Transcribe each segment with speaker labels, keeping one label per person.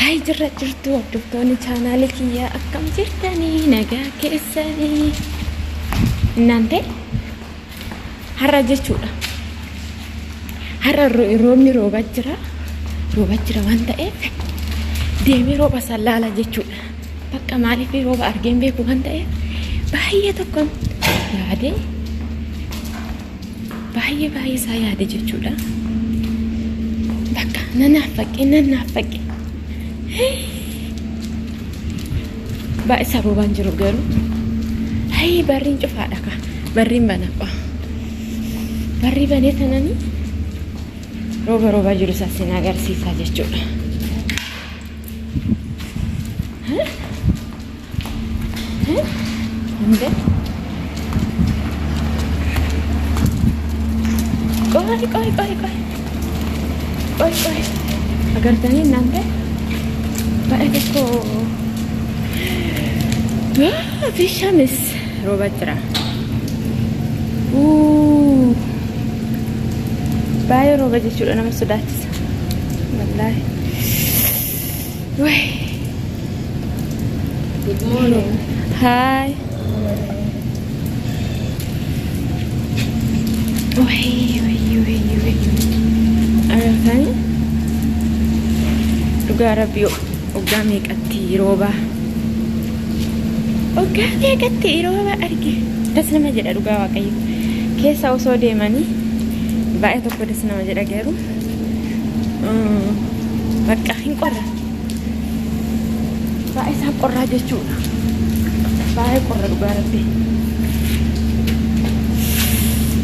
Speaker 1: Haay jirra jirtu hordoftoonni chaanaalii kiyyaa akkam jirtanii nagaa keessanii እናንተ har'a jechuudha. Har'a roobni roobaa jira. Roobaa jira waan ta'eef deemee rooba san laala jechuudha. Bakka maaliif rooba argeen beeku waan ta'eef baay'ee tokkon yaade baay'ee baay'ee isaa yaade jechuudha. Bakka nan naaffaqe nan naaffaqe. Baay'ee isaa roobaan jiru garuu. Hayii barriin cufaadha ka. Barriin banadha. Barrii banee tananii rooba roobaa jiru isaa sin agarsiisaa jechuudha. Hundee. Qoy qoy qoy qoy. Qoy qoy. Agartanii እናንተ baay'ee tokko في شمس rooba jira. Baay'ee rooba jechuudha nama sodaachisa. Wallaahi. Way.
Speaker 2: Good morning.
Speaker 1: Hi. Way way way way. Agartanii dhugaa rabbii waggaa meeqatti rooba. Waggaa meeqatti rooba arge. Das nama jedha dhugaa waaqayyo. Keessa osoo deemanii baay'ee tokko das nama jedha garuu bakka hin qorra. Baay'ee isaa qorraa jechuudha. Baay'ee qorra dhugaa rabbii.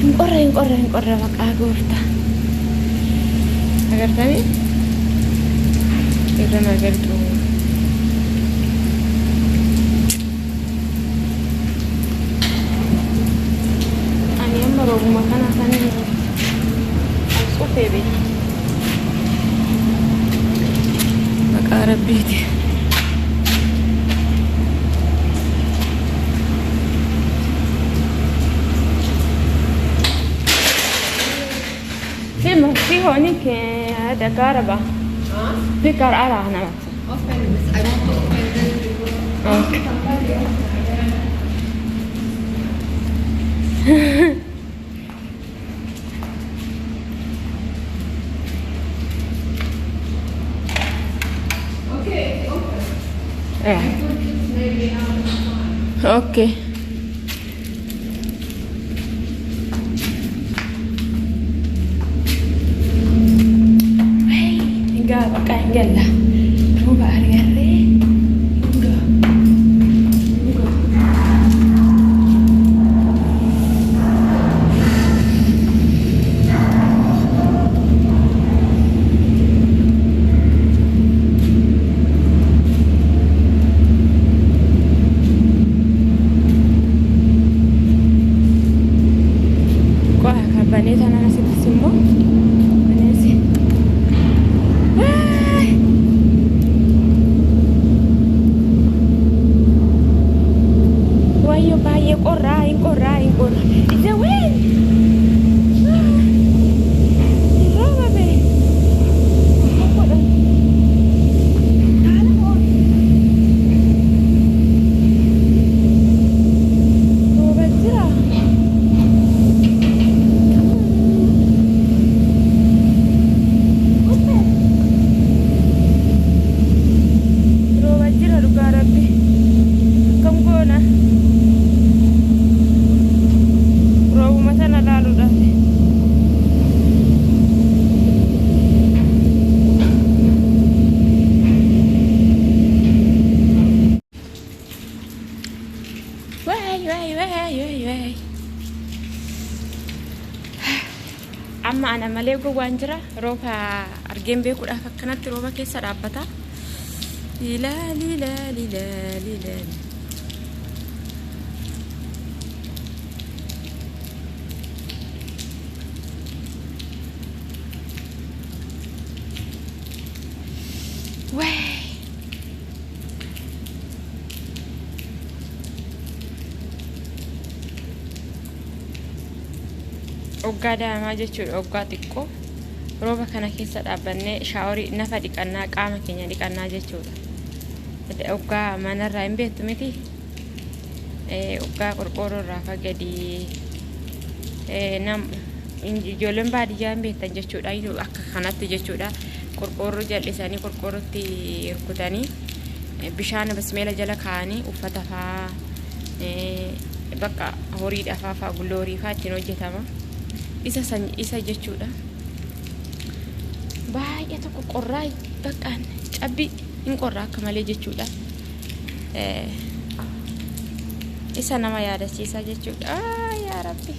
Speaker 1: Hin qorra hin qorra hin qorra maqaa gooftaa. Agartanii? Irra agartu. Ani amma roobuma kana kan as dhufee beeku. Maqaa rabbiiti. في هونيك هذا كهرباء. في كهرباء هنا.
Speaker 2: Open this. I want to open this because
Speaker 1: Okay.
Speaker 2: somebody else. Okay, it's open.
Speaker 1: Yeah.
Speaker 2: I put this maybe now it's fine.
Speaker 1: Okay. Egaa bakka hin galla. Rooba argarree hin ga'a. Hin ga'a. Qo'a kan banee tanaan asittis immoo bineensi. Waay! Wayyoo baay'ee qorraa hin qorraa hin qorra. Ija ween! Rooba bee! Godhan. Haala ho'i. Rooba jira. Open. Rooba jira dhugaa rabbi. Akkam goona? Roobuma sana laaluudhaaf. Waay waay waay waay waay. Amma ana malee gowwaan jira. Rooba argeen beekuudhaaf akkanatti rooba keessa dhaabbata. Ilaali ilaali ilaali ilaali. Waay. Waggaa daamaa jechuudha waggaa xiqqoo Rooba kana keessa dhaabbannee shaaworii nafa dhiqannaa, qaama keenya dhiqannaa jechuudha. Oggaa manarraa hin beektu miti. Oggaa qorqoorroo irraa fa gadi nam ijoolleen baadiyyaa hin beektan jechuudha. Akka kanatti jechuudha. Qorqoorroo jal'isanii qorqoorrootti rukutanii bishaan basmeela jala kaa'anii uffata faa, bakka horiidha faa faa, gulloo horii faa ittiin hojjetama. Isa san isa jechuudha. Baay'ee tokko qorraa, bakka cabbii hin qorraa akka malee jechuudha. Isa nama yaadachiisa jechuudha. Yaa Rabbi.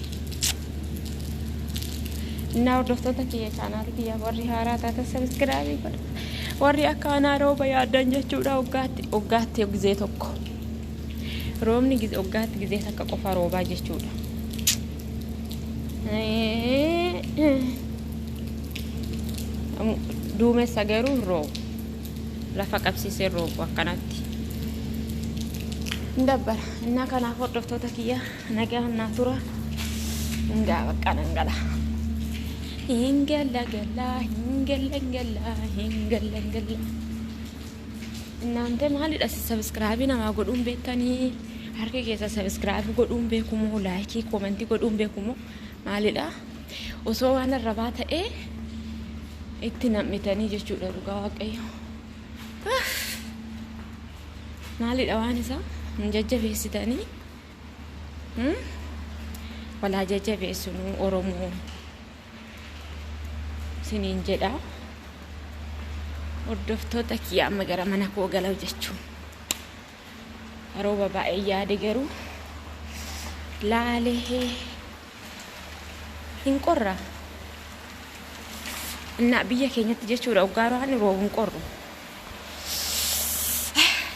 Speaker 1: Innaa hordoftoota kiyya, chaanaalii kiyya warri haaraa taatan subscribe godha. Warri akka anaa rooba yaaddan jechuudha, waggaatti waggaatti gizee tokko. Roobni waggaatti gizee takka qofa roobaa jechuudha. Duumessa garuu hin roobu. Lafa qabsiisee roobu akkanatti. Hin dabbara. Innaa kanaaf hordoftoota kiyya, nagaan naa tura. Hingaa bakka nan gala. Hin gala gala, hin gala gala, hin gala gala. እናንተ maalidha, subscribe namaa godhuun beektanii? Harka keessa subscribe godhuun beekumoo, like, comment godhuun beekumoo, maalidha? Osoo waan arrabaa ta'ee itti nam'itanii jechuudha, dhugaa Waaqayyo. Maalidha waan isaa hin jajjabeessitanii? Walaa jajjabeessinuu Oromoo siniin jedha. Hordoftoota kiyya, amma gara mana koo gala jechuun. Rooba baay'ee yaade garuu laalee hin qorra. Innaa biyya keenyatti jechuudha, waggaa waan roobu hin qorru.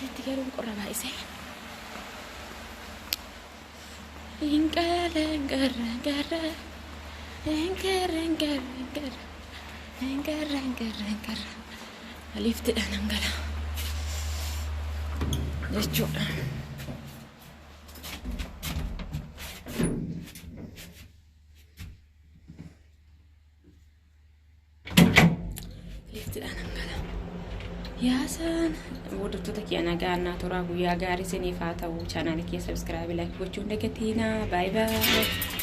Speaker 1: Itti garuu hin qorra baay'isee. Hin qarra, hin qarra, hin qarra. Hin qarra, hin qarra, hin qarra. Hin qarra, hin qarra, hin qarra. Liftidhaan nan gala jechuudha. Liftidhaan nan gala. Yaasaan hordoftoota kiyya, nagaa naa turaa, guyyaa gaarii isiniif haa ta'u. Chaanaalii kiyya subscribe, like gochuun dagatiinaa. Bye bye.